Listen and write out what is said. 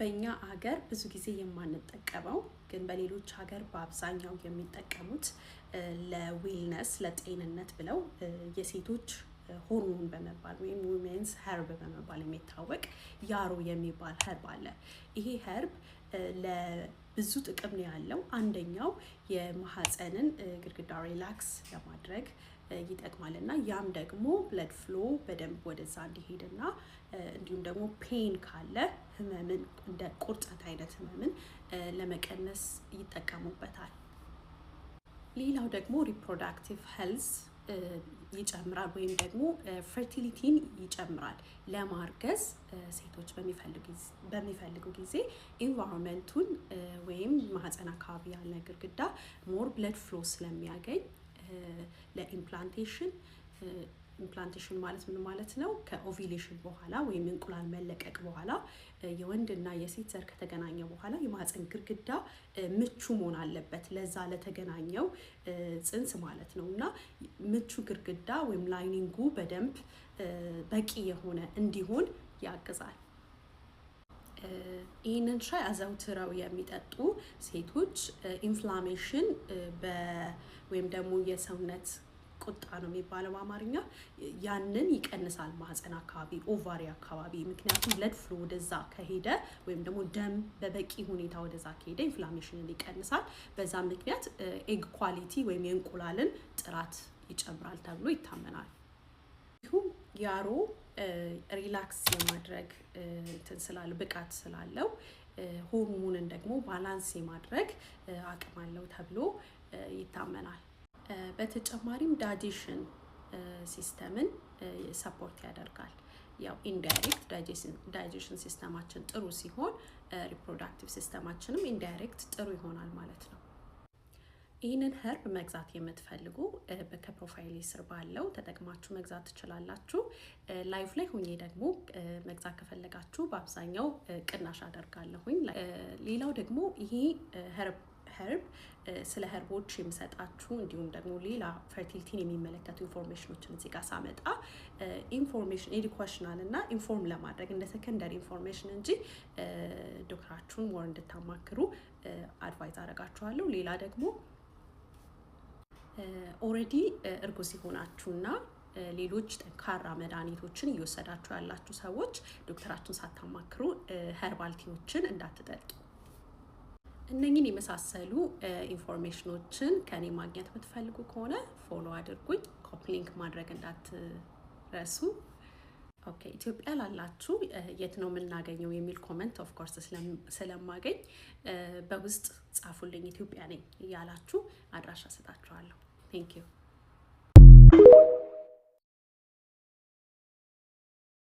በእኛ አገር ብዙ ጊዜ የማንጠቀመው ግን በሌሎች ሀገር በአብዛኛው የሚጠቀሙት ለ wellness፣ ለጤንነት ብለው የሴቶች ሆርሞን በመባል ወይም women's herb በመባል የሚታወቅ yarrow የሚባል herb አለ። ይሄ herb ለብዙ ጥቅም ነው ያለው። አንደኛው የማህፀንን ግድግዳ relax ለማድረግ ይጠቅማል እና ያም ደግሞ blood flow በደንብ ወደዛ እንዲሄድና እንዲሁም ደግሞ pain ካለ ህመምን፣ እንደ ቁርጠት አይነት ህመምን ለመቀነስ ይጠቀሙበታል። ሌላው ደግሞ reproductive health ይጨምራል ወይም ደግሞ fertility ን ይጨምራል። ለማርገዝ ሴቶች በሚፈልጉ ጊዜ environment ኡን ወይም ማህፀን አካባቢ ያለ ግድግዳ more blood flow ስለሚያገኝ ለ implantation፣ implantation ማለት ምን ማለት ነው? ከ ovulation በኋላ ወይም እንቁላል መለቀቅ በኋላ፣ የወንድና የሴት ዘር ከተገናኘ በኋላ የማህፀን ግድግዳ ምቹ መሆን አለበት ለዛ ለተገናኘው ጽንስ ማለት ነው። እና ምቹ ግድግዳ ወይም lining ኡ በደንብ በቂ የሆነ እንዲሆን ያግዛል። ይህንን ሻይ አዘውትረው የሚጠጡ ሴቶች inflammation ወይም ደግሞ የሰውነት ቁጣ ነው የሚባለው በአማርኛ፣ ያንን ይቀንሳል። ማህፀን አካባቢ፣ ovary አካባቢ፣ ምክንያቱም blood flow ወደዛ ከሄደ ወይም ደግሞ ደም በበቂ ሁኔታ ወደዛ ከሄደ inflammation ን ይቀንሳል። በዛ ምክንያት egg quality ወይም የእንቁላልን ጥራት ይጨምራል ተብሎ ይታመናል። እንዲሁም yarrow relax የማድረግ እንትን ስላለው፣ ብቃት ስላለው ሆርሞንን ደግሞ balance የማድረግ አቅም አለው ተብሎ ይታመናል። በተጨማሪም digestion system ን support ያደርጋል። ያው indirect digestion system ኣችን ጥሩ ሲሆን reproductive system ኣችንም indirect ጥሩ ይሆናል ማለት ነው። ይህንን herb መግዛት የምትፈልጉ ከ profile ስር ባለው ተጠቅማችሁ መግዛት ትችላላችሁ። Live ላይ ሁኜ ደግሞ መግዛት ከፈለጋችሁ በአብዛኛው ቅናሽ አደርጋለሁኝ። ሌላው ደግሞ ይሄ herb ስለ herb ኦች የምሰጣችሁ እንዲሁም ደግሞ ሌላ fertility ን የሚመለከቱ information ኦችን እዚህ ጋር ሳመጣ information educational እና inform ለማድረግ እንደ secondary information እንጂ ዶክተራችሁን more እንድታማክሩ advise አደርጋችኋለሁ። ሌላ ደግሞ already እርጉዝ የሆናችሁና ሌሎች ጠንካራ መድኃኒቶችን እየወሰዳችሁ ያላችሁ ሰዎች ዶክተራችሁን ሳታማክሩ herbal tea ዎችን እንዳትጠጡ። እነኝን የመሳሰሉ information ኦችን ከኔ ማግኘት የምትፈልጉ ከሆነ follow አድርጉኝ። Copy link ማድረግ እንዳትረሱ። Okay፣ ኢትዮጵያ ላላችሁ የት ነው የምናገኘው የሚል comment of course ስለማገኝ በውስጥ ጻፉልኝ። ኢትዮጵያ ነኝ እያላችሁ አድራሻ ሰጣችኋለሁ። Thank you.